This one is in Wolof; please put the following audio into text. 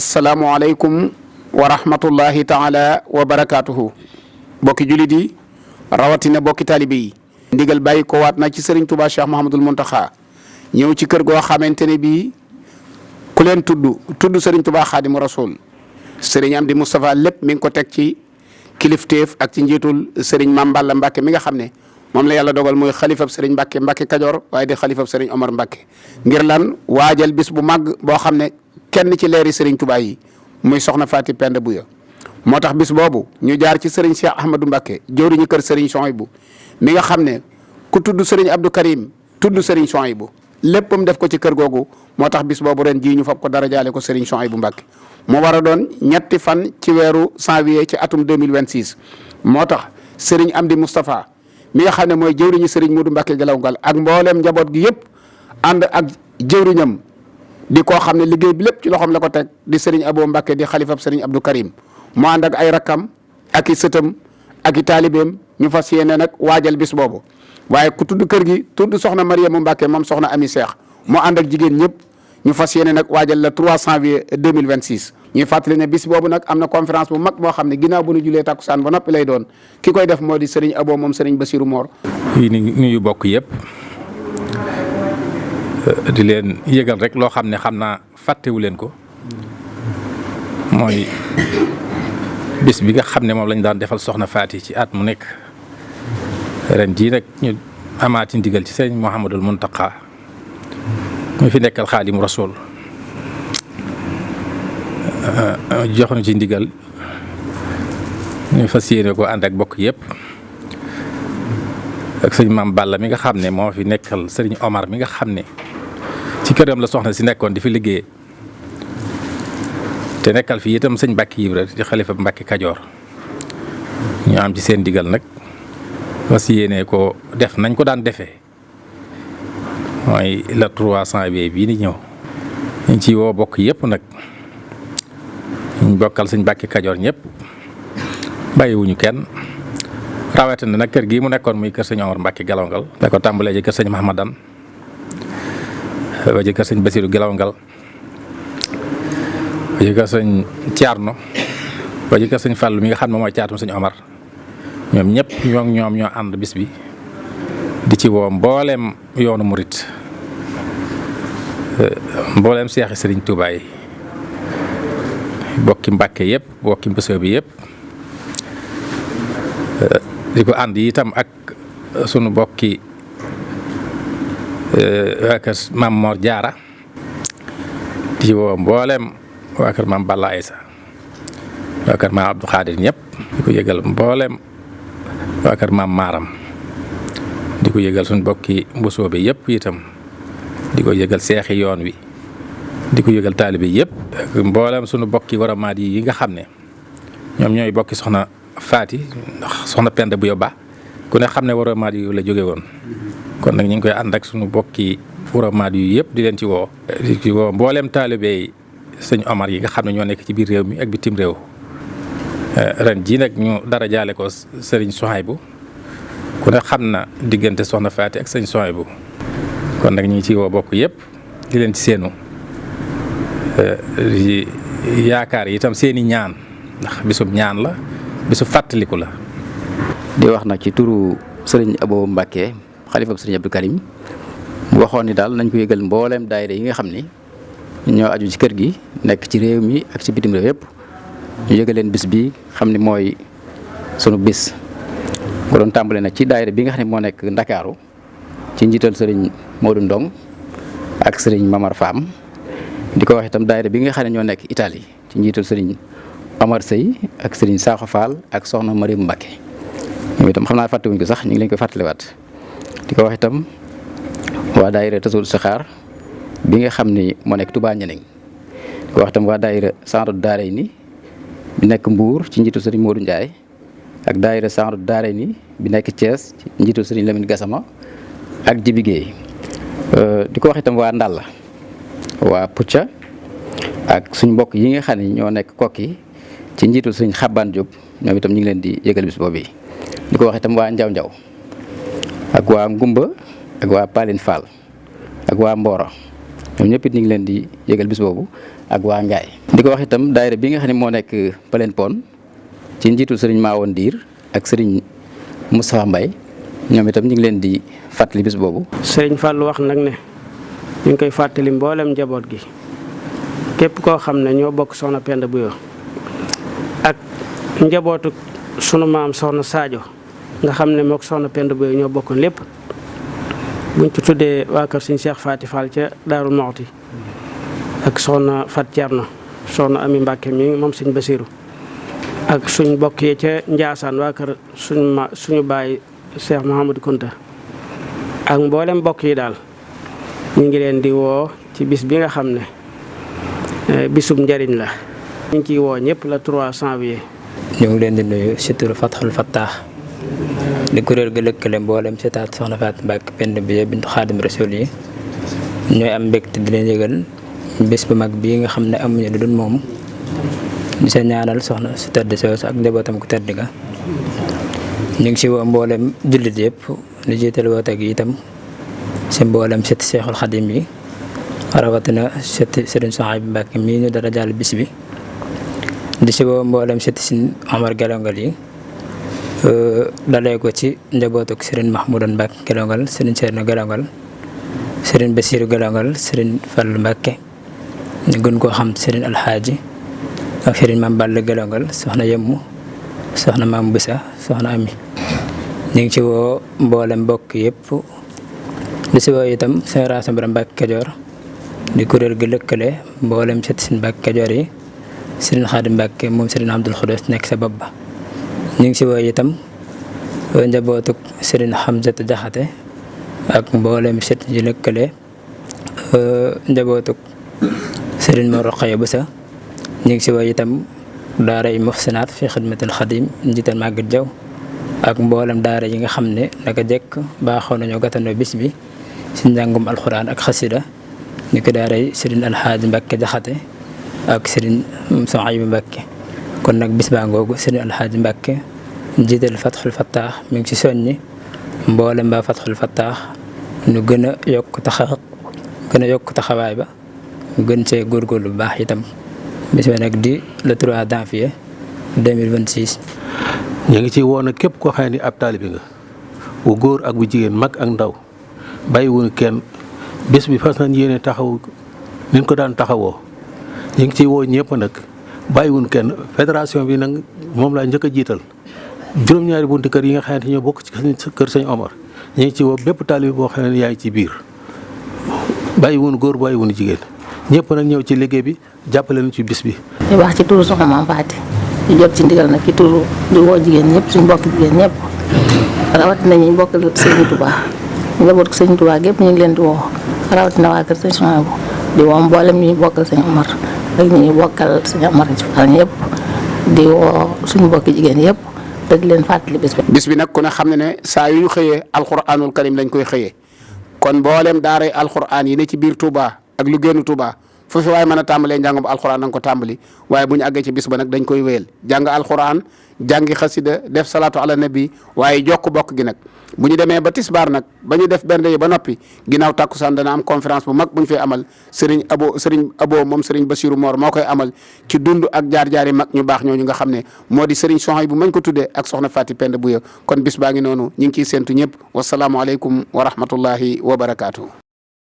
asalaamualeykum wa rahmatullahi taala wa barakaatuhu. bokki julit yi rawatina bokki taalibe yi ndigal bàyyi ko waat na ci Serigne Touba Cheikh Mouhamadul Mountakha ñëw ci kër goo xamante ne bii ku leen tudd Serigne Touba Xaadimu Rasul Serigne Amdi Moustapha lépp mi ngi ko teg ci kilifteef ak ci njiitul Serigne Mame Balla Mbacke mi nga xam ne moom la yàlla dogal mooy xalifab Serigne Mbacke Kajoor waaye di xalifab Serigne Omar Mbacke ngir lan waajal bis bu màgg boo xam ne kenn ci leeri Serigne Touba yi muy soxna Faati Penda Buya moo tax bis boobu ñu jaar ci Serigne Cheikh Ahmadou Mbacke jëwriñu kër Serigne Souhaïbou mi nga xam ne ku tudd Serigne Abdou Karim tudd Serigne Souhaïbou léppam def ko ci kër googu moo tax bis boobu ren jii ñu fab ko dara jaale ko Serigne Souhaïbou Mbacke moo war a doon ñetti fan ci weeru janvier ci atum 2026 moo tax Serigne Amdi Moustapha mi nga xam ne mooy jëwriñu Serigne Modou Mbacke Galawngal ak mboolem njaboot gi yëpp ànd ak jëwriñam di koo xam ne liggéey bi lépp ci loxoom la ko teg di Serigne Abo Mbacke di xalifab Serigne Abdou Karim mu ànd ak ay rakkam ak i sëtam ak i taalibeem ñu fas yéene nag waajal bis boobu waaye ku tudd kër gi tudd soxna Mariama Mbacke moom soxna Ami Cheikh mu ànd ak jigéen ñëpp ñu fas yéene nag waajal le 3 janvier 2026 ñuy fàttali ne bis boobu nag am na conférence bu mag boo xam ne ginnaaw bu ñu julee takkusaan ba noppi lay doon ki koy def moo di Serigne Abo moom Serigne Bassirou Mor. yi nuyu bokk yëpp di leen yëgal rek loo xam ne xam naa fàttewu leen ko mooy bis bi nga xam ne moom lañ daan defal soxna Faati ci at mu nekk ren jii nag ñu amaati ndigal ci Serigne Mouhamadul Mountakha mu fi nekkal Xaadimu Rasuul jox nu ci ndigal ñu fas yéene ko ànd ak bokk yëpp ak sëñ Mame Balla mi nga xam ne moo fi nekkal Serigne Omar mi nga xam ne ci këram la soxna si nekkoon di fi liggéey te nekkal fi itam sëñ Mbacke Ibra di xalifa Mbacke Kajoor ñu am ci seen ndigal nag fas yéene ko def nañ ko daan defee mooy le 3 janvier bii di ñëw ñu ci woo bokk yëpp nag ñu bokkal sëñ Mbacke Kajoor ñëpp bàyyiwuñu kenn rawatina nag kër gii mu nekkoon muy kër sëñ Omar Mbacke Galawngal da ko tàmbalee ji kër sëñ Mahamadan ba ji kër sëñ Bassirou Galawngal ba ji kër sëñ Thierno ba ji kër sëñ Fallou mi nga xam ne mooy caatum sëñ Omar ñoom ñëpp ñoom ñoo ànd bis bi di ci woo mbooleem yoonu murit mbooleem seexi Sëriñ Tuubaa yi bokki Mbàkke yëpp bokki Mbusoo bi yëpp di ko ànd itam ak sunu bokki waa kër Maam Mor Jaara di ci woo mbooleem waa kër Maam Balla Aysa waa kër Maam Abdou Khadir ñëpp di ko yëgal mbooleem waa kër Maam Maaram di ko yëgal suñu bokki Mbusoo bi yëpp itam di ko yëgal seexi yoon wi di ko yëgal taalibe yëpp ak mboolem suñu bokki waramaat yi nga xam ne ñoom ñooy bokki soxna Faati ndax soxna Penda Buya Ba ku ne xam ne waramaat yu la jóge woon kon nag ñu ngi koy ànd ak suñu bokki waramaat yu yëpp di leen ci woo di ci woo mboolem taalibe yi sëñ Omar yi nga xam ne ñoo nekk ci biir réew mi ak bitim réew ren jii nag ñu dara jaale ko Serigne Souhaïbou ku ne xam na diggante soxna Faati ak sëñ Souhaïbou kon nag ñu ngi ciy woo bokk yëpp di leen ci seenu di yaakaar yi itam seeni ñaan ndax bisub ñaan la bisub fàttaliku la. di wax nag ci turu Serigne Abo Mbacke xalifab Serigne Abdou Karim mu waxoon ni daal nañ ko yëgal mbooleem daayira yi nga xam ni ñoo aju ci kër gi nekk ci réew mi ak ci bitim réew yëpp ñu yëgal leen bis bi xam ni mooy sunu bis. ko doon tàmbale nag ci daayira bi nga xam ne moo nekk Ndakaaru ci njiital Serigne Modou Ndong ak Serigne Mamar Fam di ko wax itam daayira bi nga xam ne ñoo nekk Italie ci njiital Serigne Omar Sey ak Serigne Sakho Fall ak Soxna Mariam Mbacke ñoom itam xam naa fàttewuñ ko sax ñu ngi leen koy fàttaliwaat di ko wax itam waa daayira Tasul Saxaar bi nga xam ni moo nekk Touba Ñaning di ko wax itam waa daayira Sanru Daarayni bi nekk Mbour ci njiital Serigne Modou Ndiaye ak daayira Sanru Daarayni bi nekk Thiès ci njiital Serigne Lamine Gassama ak Jibi Guèye di ko wax itam waa Ndalla waa Pucca ak suñ mbokk yi nga xam ne ñoo nekk Kokki ci njiitul suñ Xabbaan Diop ñoom itam ñu ngi leen di yëgal bis boobu di ko wax itam waa Njaw Njaw ak waa Ngumba ak waa Paline Fall ak waa Mboro ñoom ñëpp it ñu ngi leen di yëgal bis boobu ak waa Ngaay. di ko wax itam daayira bi nga xam ne moo nekk Palen Pon ci njiitu sëriñ Maawoon Diir ak sëriñ Moustapha Mbaye ñoom itam ñu ngi leen di fàttali bis boobu. sëriñ Fallou wax nag ne ñu ngi koy fàttali mboolem njaboot gi képp koo xam ne ñoo bokk soxna Penda Bouyo ak njabootu sunu maam soxna Sadio nga xam ne mook soxna Penda Bouyo ñoo bokkoon lépp buñ ci tuddee waa kër suñu Cheikh Faty Fall ca Daarul Moxti ak soxna Fat Thierno soxna Ami Mbacke mi moom suñ Basiru ak suñ mbokk yi ca Njaasaan waa kër suñu baay Cheikh Mouhamadou Kounta ak mboolem mbokk yi daal ñu ngi leen di woo ci bis bi nga xam ne bisum njariñ la. ñu ngi ciy woo ñëpp la 3 janvier. ñu ngi leen di nuyu si turu Fathul Fattah di kuréel ga lëkkale mboolem si taat soxna Faty Mbacke Penda Bouyo bintu Xaadim Rasul yi ñooy am mbégte di leen yëgal bis bu mag bii nga xam ne amuñu lu dul moom di sa ñaanal soxna su tedd soosu ak njabootam ku tedd ga. ñu ngi si woo mboolem jullit yëpp di jiital woote gi itam si mboolem sëti Seexul Xadim yi rawatina sëti Sëriñ Souhaïbou Mbacke mii ñu dara jàll bis bi. di si woo mboolem sëti Sëriñ Omar Gelongal yi dalee ko ci njabootuk Sëriñ Mahmoudan Mbacke Gelongal Sëriñ Ceerno Gelongal Sëriñ Basiru Gelongal Sëriñ Fallu Mbacke ñu gën koo xam Sëriñ Alxaaji ak Sëriñ Maam Balla Gelongal soxna Yemmu soxna Maam Bisa soxna Ami. ñu ngi ci woo mboolem mbokk yëpp di si woo itam Fédération Borom Mbacke Kajoor di kuréel gi lëkkale mboolem sëti Sëriñ Mbacke Kajoor yi Sëriñ Xaadim Mbacke moom Sëriñ Abdul Xudoos nekk sa bopp ba. ñu ngi si woo itam njabootuk Sëriñ Xamsatu Jaxate ak mboolem sët yi lëkkale njabootuk Sëriñ Mor Rokhaya Boussa. ñu ngi si woo itam daara yi muxsinaat fi xidmatul xadim njiital Maguette Diaw ak mboolem daara yi nga xam ne naka jekk baaxoo nañoo gàttandoo bis bi si njàngum alxuraan ak xasida ni ko daara yi Sëriñ Alxaaji Mbacke Jaxate ak Sëriñ Souhaïbou Mbacke. kon nag bis baa ngoogu Sëriñ Alxaaji Mbacke njiital Fathul Fattah mi ngi ci soññi mboolem ba Fathul Fattah ñu gën a yokk taxawaay ba ñu gën see góorgóorlu bu baax itam. bis ba nag di le 3 janvier 2026. ñu ngi ci woon nag képp koo xam ne ab taalibe nga bu góor ak bu jigéen mag ak ndaw bàyyiwuñu kenn bés bi fas nañ yéene taxaw ni ñu ko daan taxawoo ñu ngi ciy woo ñëpp nag bàyyiwuñu kenn fédération bi nag moom laa njëkk a jiital juróom-ñaari bunti kër yi nga xamante ñoo bokk ci kër Sëñ Omar ñu ngi ci woo bépp taalibe boo xam ne yaa ngi ci biir bàyyiwuñu góor bàyyiwuñu jigéen ñëpp nag ñëw ci liggéey bi jàppale nañu ci bis bi. di wax ci turu soxna Maam Faty di jot ci ndigal nag ci turu di woo jigéen ñëpp suñu mbokk jigéen ñëpp rawatina ñu bokkal Sëriñ Tuubaa njaboot ko Sëriñ Tuubaa gépp ñu ngi leen di woo rawatina waa kër Sëriñ Souhaïbou di woo mboolem ñuy bokkal Sëriñ Omar ak ñuy bokkal Sëriñ Omar ci Fall ñëpp di woo suñu mbokki jigéen yëpp te di leen fàttali bis bi. bis bi nag ku ne xam ne saa yu ñu xëyee alxuraanul karim lañ koy xëyee kon mboolem daaray alxuraan yi ne ci biir Touba ak lu génn Touba foofu waaye mën a tàmbalee njàngum alxuraan na nga ko tàmbali waaye bu ñu àggee ci bis ba nag dañ koy wéyal jàng alxuraan jàngi xasida def salaatu ala nabi waaye jokk bokk gi nag bu ñu demee ba tisbaar nag ba ñu def bernde yi ba noppi ginnaaw takkusaan dana am conférence bu mag bu ñu fay amal Serigne Abo moom Serigne Bassirou Mor moo koy amal ci dund ak jaar-jaari mag ñu baax ñooñu nga xam ne moo di Serigne Souhaïbou mañ ko tuddee ak soxna Faty Penda Bouyo kon bis baa ngi noonu ñu ngi ciy séntu ñëpp wasalaamualeykum wa rahmatullahi wa barakaatu.